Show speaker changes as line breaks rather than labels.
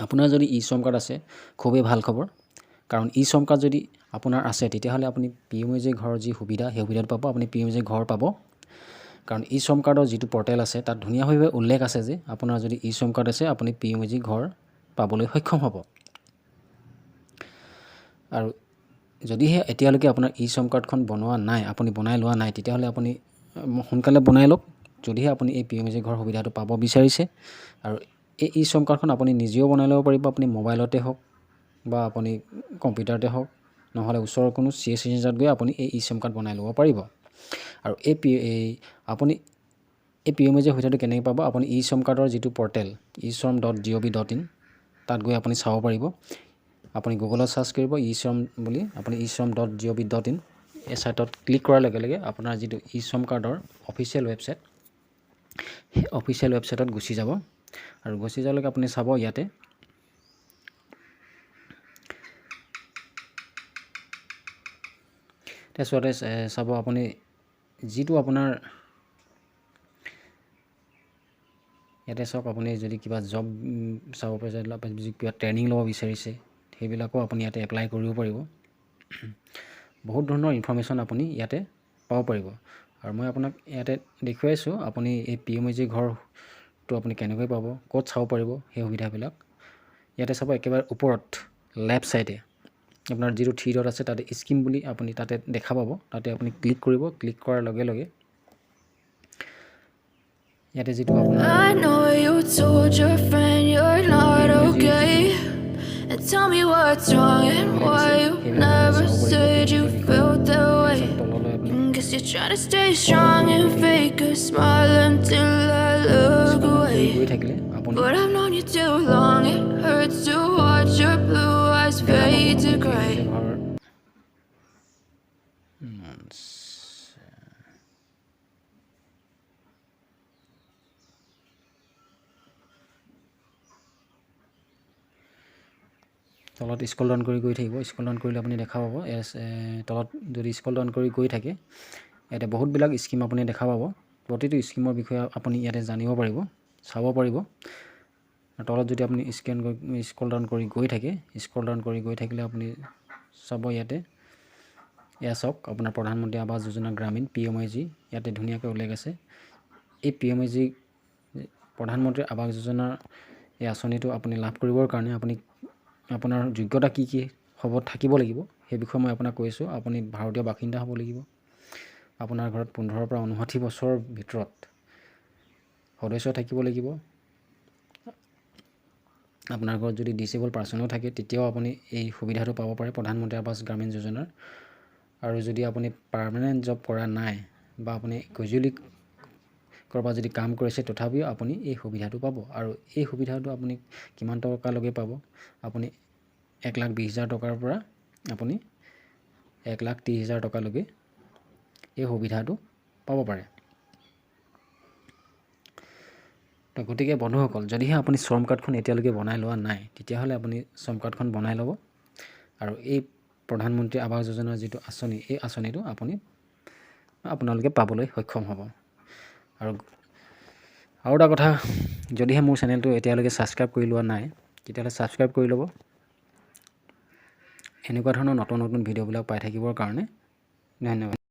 আপোনাৰ যদি ই শ্ৰম কাৰ্ড আছে, খুবেই ভাল খবৰ। কাৰণ ই শ্ৰম কাৰ্ড যদি আপোনাৰ আছে, তেতিয়াহ'লে আপুনি পিএমজে ঘৰৰ যি সুবিধা, সেই সুবিধাটো পাব। আপুনি পিএমজে ঘৰ পাব। কাৰণ ই শ্ৰম কাৰ্ডৰ যিটো পৰ্টেল আছে, তাত ধুনীয়াভাৱে উল্লেখ আছে যে আপোনাৰ যদি ই শ্ৰম কাৰ্ড আছে, আপুনি পিএমজি ঘৰ পাবলৈ সক্ষম হ'ব। আৰু যদিহে এতিয়ালৈকে আপোনাৰ ই শ্ৰম কাৰ্ডখন বনোৱা নাই, আপুনি বনাই লোৱা নাই, তেতিয়াহ'লে আপুনি সোনকালে বনাই লওক, যদিহে আপুনি এই পিএমজি ঘৰ সুবিধাটো পাব বিচাৰিছে। আৰু এই ই শ্ৰম কাৰ্ডখন আপুনি নিজেও বনাই ল'ব পাৰিব। আপুনি মোবাইলতে হওক বা আপুনি কম্পিউটাৰতে হওক, নহ'লে ওচৰৰ কোনো চিএছচি চেণ্টাৰত গৈ আপুনি এই ই শ্ৰম কাৰ্ড বনাই ল'ব পাৰিব। আৰু এই আপুনি এই পিএমজি সুবিধাটো কেনেকৈ পাব? আপুনি ই শ্ৰম কাৰ্ডৰ যিটো পৰ্টেল eShram.gov.in, তাত গৈ আপুনি চাব পাৰিব। আপুনি গুগলত চাৰ্চ কৰিব ই শ্ৰম বুলি। আপুনি eShram.gov.in এই ছাইটত ক্লিক কৰাৰ লগে লগে আপোনাৰ যিটো ই শ্ৰম কাৰ্ডৰ অফিচিয়েল ৱেবছাইট, সেই অফিচিয়েল ৱেবছাইটত গুচি যাব। আৰু গুচি যোৱাৰ লগে আপুনি চাব ইয়াতে তাৰপিছতে চাব আপুনি যিটো আপোনাৰ ইয়াতে চাওক, আপুনি যদি কিবা জব চাব পাৰিছে, যদি কিবা ট্ৰেইনিং ল'ব বিচাৰিছে, সেইবিলাকো আপুনি ইয়াতে এপ্লাই কৰিব পাৰিব। বহুত ধৰণৰ ইনফৰ্মেশ্যন আপুনি ইয়াতে পাব পাৰিব। আৰু মই আপোনাক ইয়াতে দেখুৱাইছোঁ, আপুনি এই পিএমজি ঘৰটো আপুনি কেনেকৈ পাব, ক'ত চাব পাৰিব সেই সুবিধাবিলাক। ইয়াতে চাব, একেবাৰে ওপৰত লেফ্ট ছাইডে আপোনাৰ যিটো থ্ৰী ডট আছে, তাতে স্কিম বুলি আপুনি তাতে দেখা পাব। তাতে আপুনি ক্লিক কৰিব। ক্লিক কৰাৰ লগে লগে ইয়াতে যিটো আপোনাৰ
I know you told your friend you're not okay. And tell me what's wrong and why you never said you felt that way.
তললৈ আপুনি
Guess you're trying to stay strong and fake a smile until I look away.
গৈ থাকিলে আপুনি
But I've known you too long, it hurts to watch your blue eyes fade to gray.
ঘৰ তলত scroll down কৰি গৈ থাকিব। Scroll down কৰিলে আপুনি দেখা পাব, এছ তলত যদি স্ক্ৰল ডাউন কৰি গৈ থাকে, ইয়াতে বহুতবিলাক স্কিম আপুনি দেখা পাব। প্ৰতিটো স্কিমৰ বিষয়ে আপুনি ইয়াতে জানিব পাৰিব, চাব পাৰিব। তলত যদি আপুনি স্কেন কৰি স্ক্ৰল ডাউন কৰি গৈ থাকে, স্ক্ৰল ডাউন কৰি গৈ থাকিলে আপুনি চাব ইয়াতে, এয়া চাওক, আপোনাৰ প্ৰধানমন্ত্ৰী আৱাস যোজনা গ্ৰামীণ, পিএমআই জি, ইয়াতে ধুনীয়াকৈ উল্লেখ আছে। এই পিএমআই জি প্ৰধানমন্ত্ৰী আৱাস যোজনাৰ এই আঁচনিটো আপুনি লাভ কৰিবৰ কাৰণে আপুনি আপোনাৰ যোগ্যতা কি কি হ'ব থাকিব লাগিব, সেই বিষয়ে মই আপোনাক কৈ আছোঁ। আপুনি ভাৰতীয় বাসিন্দা হ'ব লাগিব। আপোনাৰ ঘৰত 15ৰ পৰা 59 বছৰৰ ভিতৰত সদস্য থাকিব লাগিব। আপোনাৰ ঘৰত যদি ডিচেবল পাৰ্চনো থাকে, তেতিয়াও আপুনি এই সুবিধাটো পাব পাৰে প্ৰধানমন্ত্ৰী আৱাস গ্ৰামীণ যোজনাৰ। আৰু যদি আপুনি পাৰ্মানেণ্ট জব কৰা নাই বা আপুনি কেজুৱেলি ক'ৰবাত যদি কাম কৰিছে, তথাপিও আপুনি এই সুবিধাটো পাব। আৰু এই সুবিধাটো আপুনি কিমান টকালৈকে পাব? আপুনি 1,20,000 টকাৰ পৰা আপুনি 1,30,000 টকালৈকে এই সুবিধাটো পাব পাৰে। তো গতিকে বন্ধুসকল, যদিহে আপুনি শ্ৰম কাৰ্ডখন এতিয়ালৈকে বনাই লোৱা নাই, তেতিয়াহ'লে আপুনি শ্ৰম কাৰ্ডখন বনাই ল'ব আৰু এই প্ৰধানমন্ত্ৰী আৱাস যোজনাৰ যিটো আঁচনি, এই আঁচনিটো আপোনালোকে পাবলৈ সক্ষম হ'ব। আৰু আৰু এটা কথা, যদিহে মোৰ চেনেলটো এতিয়ালৈকে ছাবস্ক্ৰাইব কৰি লোৱা নাই, তেতিয়াহ'লে ছাবস্ক্ৰাইব কৰি ল'ব এনেকুৱা ধৰণৰ নতুন নতুন ভিডিঅ'বিলাক পাই থাকিবৰ কাৰণে। ধন্যবাদ।